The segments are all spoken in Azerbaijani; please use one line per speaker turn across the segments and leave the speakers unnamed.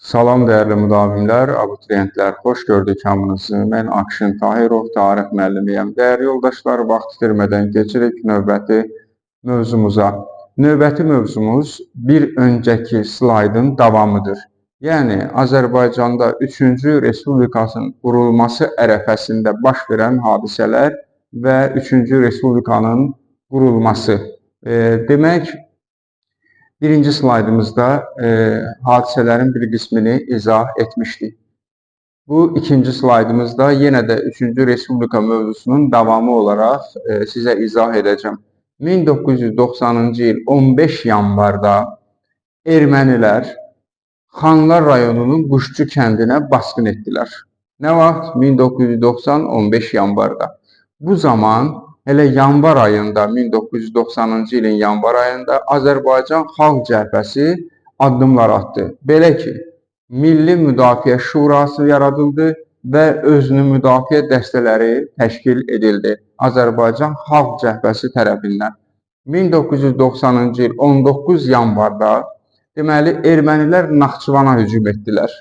Salam dəyərli müdavimlər, abituriyentlər, xoş gördük hamınızı. Mən Akşin Tahirov, tarix müəllimiyəm. Dəyərli yoldaşlar, vaxt itirmədən keçirik növbəti mövzumuza. Növbəti mövzumuz bir öncəki slaydın davamıdır. Yəni Azərbaycanda 3-cü Respublikasının qurulması ərəfəsində baş verən hadisələr və 3-cü Respublikanın qurulması. Demək, birinci slaydımızda hadisələrin bir qismini izah etmişdik. Bu ikinci slaydımızda yenə də 3-cü Respublika mövzusunun davamı olaraq sizə izah edəcəm. 1990-cı il 15 yanvarda ermənilər Xanlar rayonunun Quşçu kəndinə basqın etdilər. Nə vaxt? 1990 15 yanvarda. Bu zaman elə yanvar ayında, 1990-cı ilin yanvar ayında Azərbaycan Xalq Cəbhəsi addımlar atdı. Belə ki, Milli Müdafiə Şurası yaradıldı və özünü müdafiə dəstələri təşkil edildi Azərbaycan Xalq Cəbhəsi tərəfindən. 1990-cı il 19 yanvarda deməli ermənilər Naxçıvana hücum etdilər.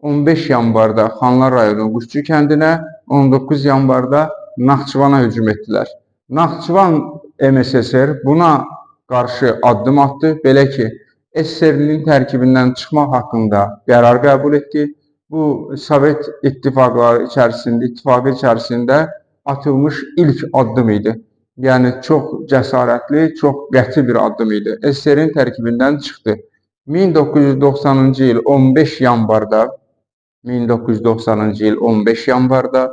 15 yanvarda Xanlar rayonu Quşçu kəndinə, 19 yanvarda Naxçıvana hücum etdilər. Naxçıvan MSSR buna qarşı addım atdı. Belə ki, SSR-nin tərkibindən çıxmaq haqqında qərar qəbul etdi. Bu Sovet ittifaqları içərisində, ittifaqı içərisində atılmış ilk addım idi. Yəni çox cəsarətli, çox qəti bir addım idi. SSR-nin tərkibindən çıxdı. 1990-cı il 15 yanvarda 1990-cı il 15 yanvarda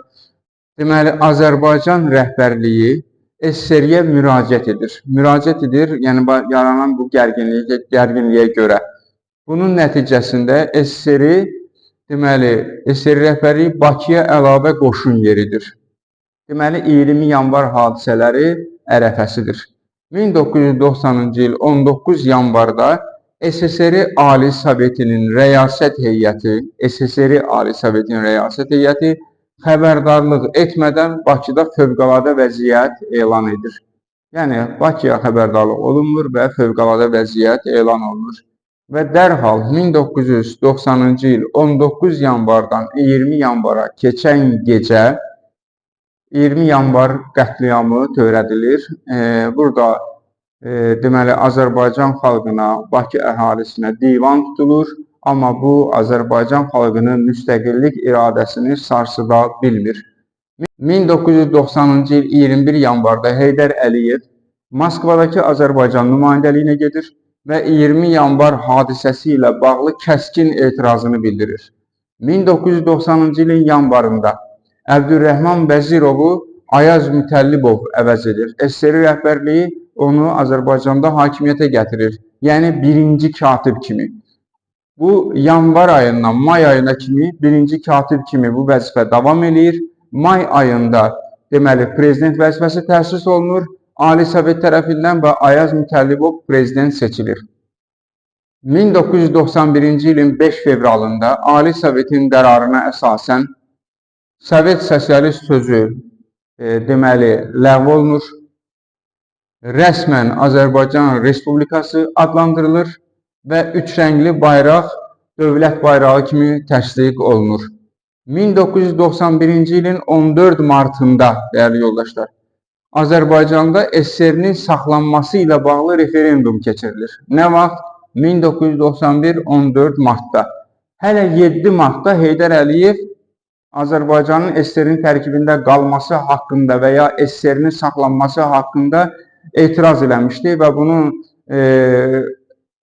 deməli Azərbaycan rəhbərliyi SSR-yə müraciət edir. Müraciət edir, yəni yaranan bu gərginliyə görə. Bunun nəticəsində SSR deməli SSR rəhbərliyi Bakıya əlavə qoşun yeridir. Deməli 20 yanvar hadisələri ərəfəsidir. 1990-cı il 19 yanvarda SSR Ali Sovetinin rəyasət heyəti, SSR Ali Sovetinin rəyasət heyəti xəbərdarlıq etmədən Bakıda fövqəladə vəziyyət elan edir. Yəni Bakıya xəbərdarlıq olunmur və fövqəladə vəziyyət elan olunur. Və dərhal 1990-cı il 19 yanvardan 20 yanvara keçən gecə 20 yanvar qətliamı törədilir. Burada deməli Azərbaycan xalqına, Bakı əhalisinə divan tutulur. Amma bu Azərbaycan xalqının müstəqillik iradəsini sarsıda bilmir. 1990-cı il 21 yanvarda Heydər Əliyev Moskvadakı Azərbaycan nümayəndəliyinə gedir və 20 yanvar hadisəsi ilə bağlı kəskin etirazını bildirir. 1990-cı ilin yanvarında Əbdürrəhman Vəzirovu Ayaz Mütəllibov əvəz edir. SSR rəhbərliyi onu Azərbaycanda hakimiyyətə gətirir. Yəni birinci katib kimi. Bu yanvar ayından may ayına kimi birinci katib kimi bu vəzifə davam eləyir. May ayında deməli prezident vəzifəsi təsis olunur. Ali Sovet tərəfindən və Ayaz Mütəllibov prezident seçilir. 1991-ci ilin 5 fevralında Ali Sovetin qərarına əsasən Sovet sosialist sözü deməli ləğv olunur. Rəsmən Azərbaycan Respublikası adlandırılır və üç rəngli bayraq dövlət bayrağı kimi təsdiq olunur. 1991-ci ilin 14 martında, dəyərli yoldaşlar, Azərbaycanda SSR-nin saxlanması ilə bağlı referendum keçirilir. Nə vaxt? 1991 14 martda. Hələ 7 martda Heydər Əliyev Azərbaycanın SSR-nin tərkibində qalması haqqında və ya SSR-nin saxlanması haqqında etiraz eləmişdi və bunun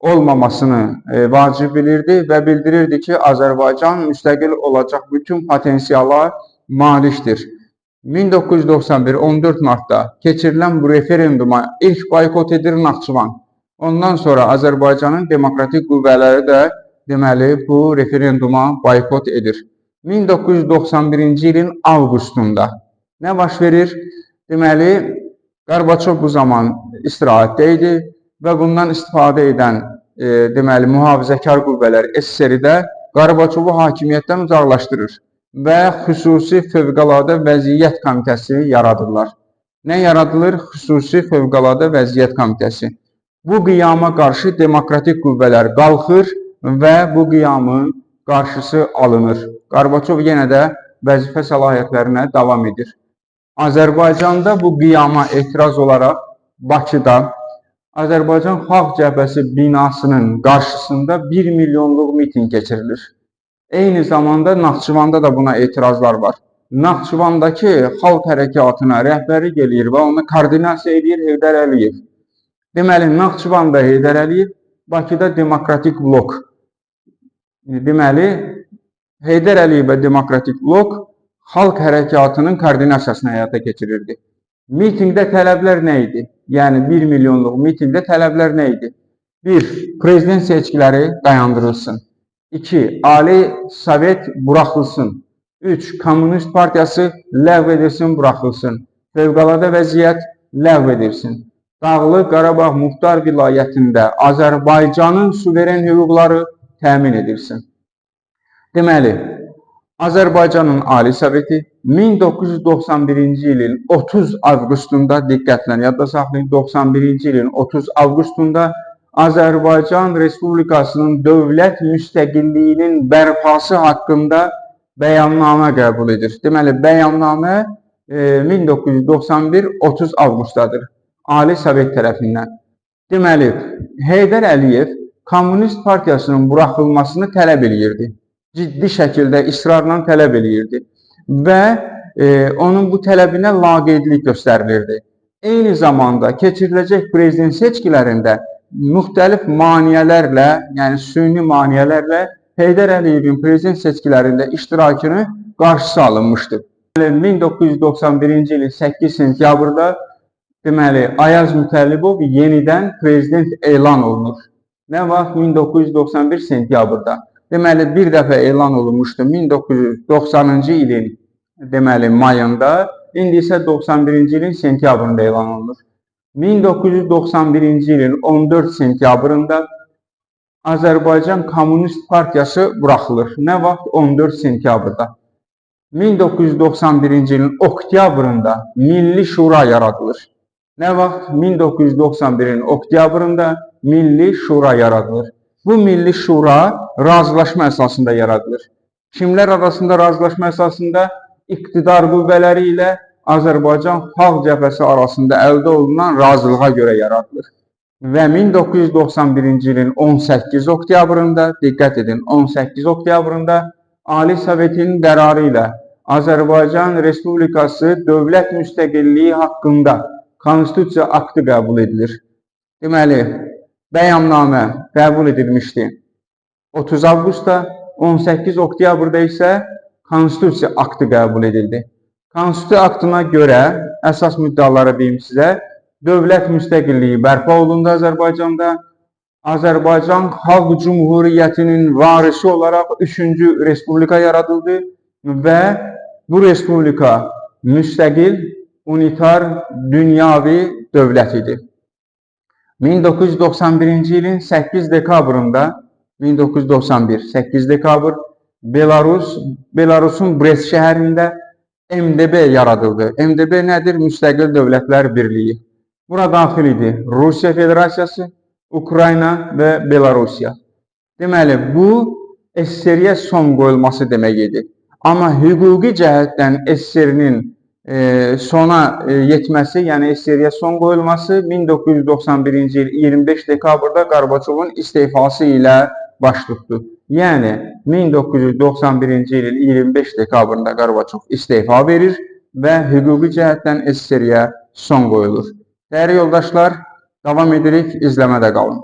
olmamasını vacib bilirdi və bildirirdi ki, Azərbaycan müstəqil olacaq bütün potensiala malikdir. 1991 14 martda keçirilən bu referenduma ilk boykot edir Naxçıvan. Ondan sonra Azərbaycanın demokratik qüvvələri də deməli bu referenduma boykot edir. 1991-ci ilin avqustunda nə baş verir? Deməli, Qarbaçov bu zaman istirahətdə idi və bundan istifadə edən deməli mühafizəkar qüvvələr SSR-də Qarbaçovu hakimiyyətdən uzaqlaşdırır və xüsusi fövqəladə vəziyyət komitəsi yaradırlar. Nə yaradılır? Xüsusi fövqəladə vəziyyət komitəsi. Bu qiyama qarşı demokratik qüvvələr qalxır və bu qiyamı qarşısı alınır. Qarbaçov yenə də vəzifə səlahiyyətlərinə davam edir. Azərbaycanda bu qiyama etiraz olaraq Bakıda Azərbaycan Xalq Cəbhəsi binasının qarşısında 1 milyonluq mitinq keçirilir. Eyni zamanda Naxçıvanda da buna etirazlar var. Naxçıvandakı xalq hərəkatına rəhbərlik eləyir və onu koordinasiya edir Heydər Əliyev. Deməli, Naxçıvanda Heydər Əliyev, Bakıda Demokratik Blok. Deməli, Heydər Əliyev və Demokratik Blok xalq hərəkatının koordinasiyasını həyata keçirirdi. Mitinqdə tələblər nə idi? Yəni 1 milyonluq mitinqdə tələblər nə idi? 1. Prezident seçkiləri dayandırılsın. 2. Ali Sovet buraxılsın. 3. Komünist Partiyası ləğv edilsin, buraxılsın. Fövqəladə vəziyyət ləğv edilsin. Dağlıq Qarabağ Muxtar Vilayətində Azərbaycanın suveren hüquqları təmin edilsin. Deməli, Azərbaycanın Ali Soveti 1991-ci ilin 30 avqustunda, diqqətlə yadda saxlayın, 91-ci ilin 30 avqustunda Azərbaycan Respublikasının dövlət müstəqilliyinin bərpası haqqında bəyannamə qəbul edir. Deməli, bəyannamə 1991 30 avqustdadır. Ali Sovet tərəfindən. Deməli, Heydər Əliyev Komünist Partiyasının buraxılmasını tələb eləyirdi. Ciddi şəkildə israrla tələb eləyirdi və onun bu tələbinə laqeydlik göstərilirdi. Eyni zamanda keçiriləcək prezident seçkilərində müxtəlif maneələrlə, yəni süni maneələrlə Heydər Əliyevin prezident seçkilərində iştirakını qarşısı alınmışdı. 1991-ci ilin 8 sentyabrda deməli Ayaz Mütəllibov yenidən prezident elan olunur. Nə vaxt? 1991 sentyabrda. Deməli bir dəfə elan olunmuşdu 1990-cı ilin deməli mayında, indi isə 91-ci ilin sentyabrında elan olunur. 1991-ci ilin 14 sentyabrında Azərbaycan Komünist Partiyası buraxılır. Nə vaxt? 14 sentyabrda. 1991-ci ilin oktyabrında Milli Şura yaradılır. Nə vaxt? 1991-in oktyabrında Milli Şura yaradılır. Bu Milli Şura razılaşma əsasında yaradılır. Kimlər arasında razılaşma əsasında? İqtidar qüvvələri ilə Azərbaycan Xalq Cəbhəsi arasında əldə olunan razılığa görə yaradılır. Və 1991-ci ilin 18 oktyabrında, diqqət edin, 18 oktyabrında Ali Sovetin qərarı ilə Azərbaycan Respublikası dövlət müstəqilliyi haqqında Konstitusiya aktı qəbul edilir. Deməli, bəyannamə qəbul edilmişdi 30 avqustda, 18 oktyabrda isə Konstitusiya aktı qəbul edildi. Konstitusiya aktına görə, əsas müddəaları deyim sizə, dövlət müstəqilliyi bərpa olundu Azərbaycanda. Azərbaycan Xalq Cümhuriyyətinin varisi olaraq 3-cü respublika yaradıldı və bu respublika müstəqil, unitar, dünyavi dövlət idi. 1991-ci ilin 8 dekabrında, 1991 8 dekabr Belarusun Brest şəhərində MDB yaradıldı. MDB nədir? Müstəqil Dövlətlər Birliyi. Bura daxil idi Rusiya Federasiyası, Ukrayna və Belarusiya. Deməli, bu SSR-yə son qoyulması demək idi. Amma hüquqi cəhətdən SSR-nin sona yetməsi, yəni SSR-yə son qoyulması 1991-ci il 25 dekabrda Qarbaçovun istefası ilə baş tutdu. Yəni 1991-ci ilin 25 dekabrında Qarbaçov istefa verir və hüquqi cəhətdən SSR-yə son qoyulur. Dəyərli yoldaşlar, davam edirik, izləmədə qalın.